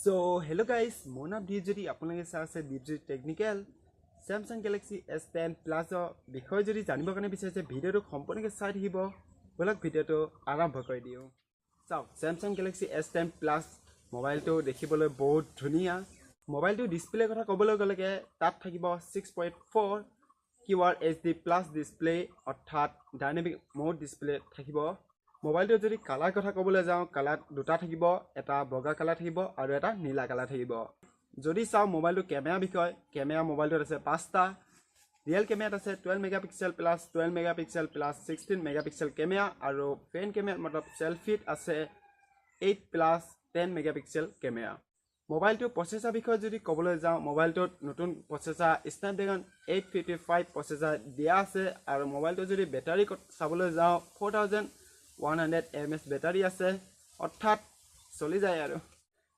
চ' hello' guys, মোৰ নাম দীপজ্যোতি। আপোনালোকে চাই আছে Dipjyoti technical. Samsung Galaxy S 10 প্লাছৰ বিষয়ে যদি জানিবৰ কাৰণে বিচাৰিছে, ভিডিঅ'টো সম্পূৰ্ণকৈ চাই থাকিব। ব'লক, ভিডিঅ'টো আৰম্ভ কৰি দিওঁ। চাওক, চেমচাং গেলেক্সি এছ 10 প্লাছ মোবাইলটো দেখিবলৈ বহুত ধুনীয়া। মোবাইলটো ডিছপ্লেৰ কথা ক'বলৈ গ'লেগে তাত থাকিব 6.4 QRHD+ display, অৰ্থাৎ ডাইনেমিক মোড ডিছপ্লে থাকিব। মোবাইলটোত যদি কালাৰ কথা ক'বলৈ যাওঁ, কালাৰ দুটা থাকিব, এটা বগা কালাৰ থাকিব আৰু এটা নীলা কালাৰ থাকিব। যদি চাওঁ মোবাইলটো কেমেৰা বিষয়, কেমেৰা মোবাইলটোত আছে পাঁচটা। ৰিয়েল কেমেৰাত আছে 12 megapixel plus 12 megapixel plus 16 megapixel camera আৰু ফ্ৰণ্ট কেমেৰা মতলব চেলফিত আছে 8 plus 10 megapixel camera. মোবাইলটোৰ প্ৰচেছৰ বিষয়ে যদি ক'বলৈ যাওঁ, মোবাইলটোত নতুন প্ৰচেছৰ স্নেপড্ৰেগন 855 প্ৰচেছৰ দিয়া আছে। আৰু মোবাইলটো যদি বেটাৰী চাবলৈ যাওঁ, 4100 mAh battery আছে, অৰ্থাৎ চলি যায়। আৰু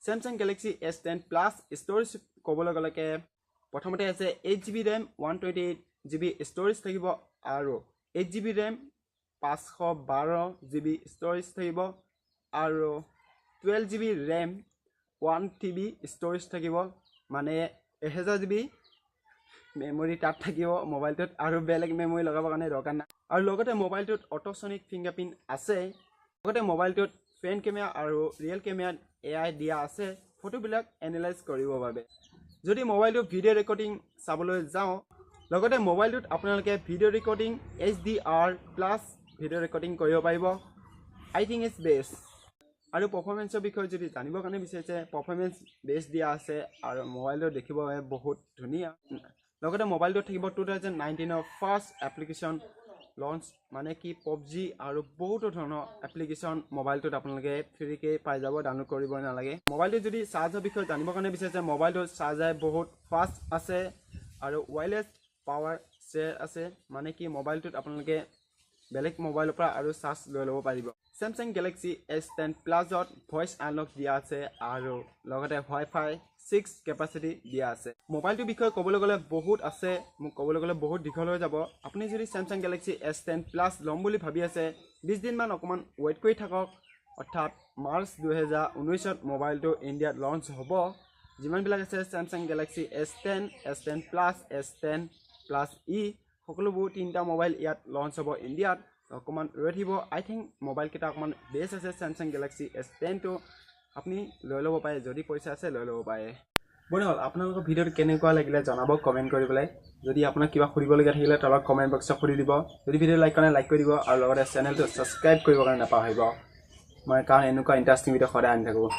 Samsung Galaxy S 10 plus storage ক'বলৈ গ'লেকে প্ৰথমতে আছে 8 GB RAM, 128 GB storage থাকিব আৰু 8 জিবি ৰেম, 512 জিবি ষ্ট'ৰেজ থাকিব আৰু 12 GB RAM, 1 TB storage থাকিব। মানে 1000 জিবি মেমৰি তাত থাকিব মোবাইলটোত আৰু বেলেগ মেমৰি লগাবৰ কাৰণে দৰকাৰ নাই। আৰু লগতে মোবাইলটোত অট'ছনিক ফিংগাৰপ্ৰিণ্ট আছে। লগতে মোবাইলটোত ফ্ৰণ্ট কেমেৰা আৰু ৰিয়েল কেমেৰাত এআই দিয়া আছে ফটোবিলাক এনালাইজ কৰিবৰ বাবে। যদি মোবাইলটো ভিডিঅ' ৰেকৰ্ডিং চাবলৈ যাওঁ, লগতে মোবাইলটোত আপোনালোকে video recording HDR+ video recording কৰিব পাৰিব। I think it's best. আৰু পাৰফৰ্মেঞ্চৰ বিষয়ে যদি জানিবৰ কাৰণে বিচাৰিছে, পাৰফৰ্মেঞ্চ বেষ্ট দিয়া আছে আৰু মোবাইলটো দেখিব বহুত ধুনীয়া। লগতে মোবাইলটোত থাকিব 2019ৰ ফাৰ্ষ্ট এপ্লিকেশ্যন লঞ্চ, মানে কি পাবজি আৰু বহুতো ধৰণৰ এপ্লিকেশ্যন মোবাইলটোত আপোনালোকে ফ্ৰীকৈ পাই যাব, ডাউনলোড কৰিব নালাগে। মোবাইলটো যদি চাৰ্জৰ বিষয়ে জানিবৰ কাৰণে বিচাৰিছে, মোবাইলটোৰ চাৰ্জাৰ বহুত ফাষ্ট আছে আৰু ৱাইৰলেছ পাৱাৰ শ্বেয়াৰ আছে, মানে কি মোবাইলটোত আপোনালোকে বেলেগ মোবাইলৰ পৰা আৰু চাৰ্জ লৈ ল'ব পাৰিব। চেমচাং গেলেক্সি এছ 10 প্লাছত ভইচ আনলক দিয়া আছে আৰু লগতে ৱাই ফাই 6 কেপাচিটি দিয়া আছে। মোবাইলটোৰ বিষয়ে ক'বলৈ গ'লে বহুত আছে, মোক ক'বলৈ গ'লে বহুত দীঘল হৈ যাব। আপুনি যদি চেমচাং গেলেক্সি এছ 10 প্লাছ ল'ম বুলি ভাবি আছে, 20 দিনমান অকণমান ৱেইট কৰি থাকক। অৰ্থাৎ মাৰ্চ 2019ত মোবাইলটো ইণ্ডিয়াত লঞ্চ হ'ব। যিমানবিলাক আছে Samsung Galaxy S 10, S 10 plus, S 10 plus e, সকলোবোৰ তিনিটা মোবাইল ইয়াত লঞ্চ হ'ব ইণ্ডিয়াত। অকণমান ৰৈ থাকিব। আই থিংক মোবাইলকেইটা অকণমান বেষ্ট আছে। চেমচাং গেলেক্সি এছ 10টো আপুনি লৈ ল'ব পাৰে, যদি পইচা আছে লৈ ল'ব পাৰে। বন্ধুসকল, আপোনালোকৰ ভিডিঅ'টো কেনেকুৱা লাগিলে জনাব কমেণ্ট কৰি পেলাই। যদি আপোনাক কিবা সুধিবলগীয়া থাকিলে তলত কমেণ্ট বক্সত সুধি দিব। যদি ভিডিঅ' লাইক কৰে, লাইক কৰি দিব আৰু লগতে চেনেলটো ছাবস্ক্ৰাইব কৰিবৰ কাৰণে নাপাহৰিব। মই কাৰণ এনেকুৱা ইণ্টাৰেষ্টিং ভিডিঅ' সদায় আনি থাকোঁ।